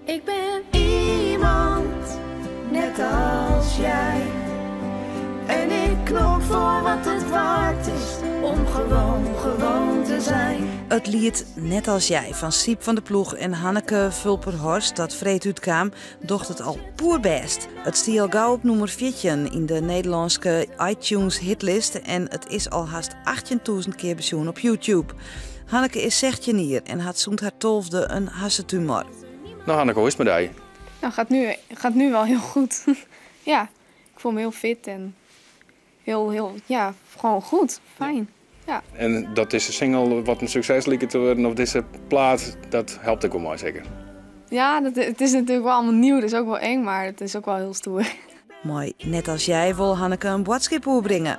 Ik ben iemand, net als jij. En ik knok voor wat het waard is om gewoon, gewoon te zijn. It liet Net als jij fan Syb van der Ploeg en Hanneke Vulperhorst dat freed útkaam, docht it al poerbêst. It stie al gau op nûmer 14 yn de Nederlânske iTunes hitlist en it is al hast 18.000 kear besjoen op YouTube. Hanneke is 16 jier en hat sûnt har 12e in harsentumor. No Hanneke, hoe is it mei dy? Nou, gaat nu wel heel goed. Ja, ik voel me heel fit en heel, heel, ja, gewoon goed. Fijn. Ja. En dat dizze single wat in sukses liket te wurden of dizze plaat, dat helpt ek wol mei seker. Ja, het is natuurlijk wel allemaal nieuw, dus ook wel eng, maar het is ook wel heel stoer. Mei Net als jij wol Hanneke in boadskip oerbringe.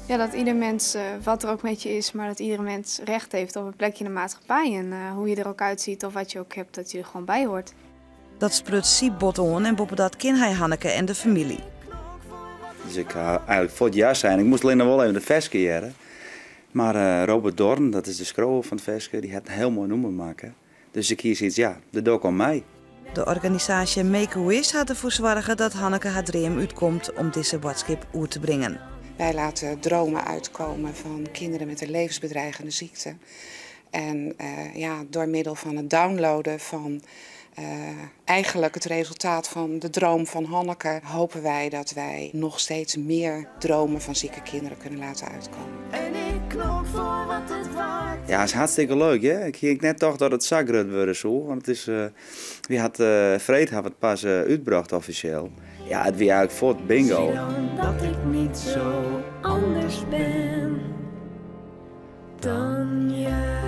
Ja, dat ieder mens, wat er ook met je is, maar dat iedere mens recht heeft op een plekje in de maatschappij. En hoe je er ook uitziet of wat je ook hebt, dat je er gewoon bij hoort. Dat spruts Syb bot oan en boppedat ken hy Hanneke en de famylje. Dus ik ha eigenlik fuort ja sein. Ik moast allinnich noch wol even de ferske hearre. Mar Robert Dorn, dat is de skriuwer fan it ferske, dy hat in hiel moai nûmer makke. Dus ik kies yts, ja, dêr doch ik oan mei. De organisaasje Make-A-Wish hat derfoar soarge dat Hanneke har dream útkomt om dizze boadskip oer te bringen. Wij laten dromen uitkomen van kinderen met een levensbedreigende ziekte. En ja, door middel van het downloaden van eigenlijk het resultaat van de droom van Hanneke, hopen wij dat wij nog steeds meer dromen van zieke kinderen kunnen laten uitkomen. En ik knok voor wat het waard. Ja, het is hartstikke leuk, hè? Ik hie net tocht dat it sa grut wurde soe, want it is, wy hat, freed ha we it pas útbrocht offisjeel. Ja, it wie eigenlik fuort bingo. Zie dan dat ik niet zo anders ben dan jij.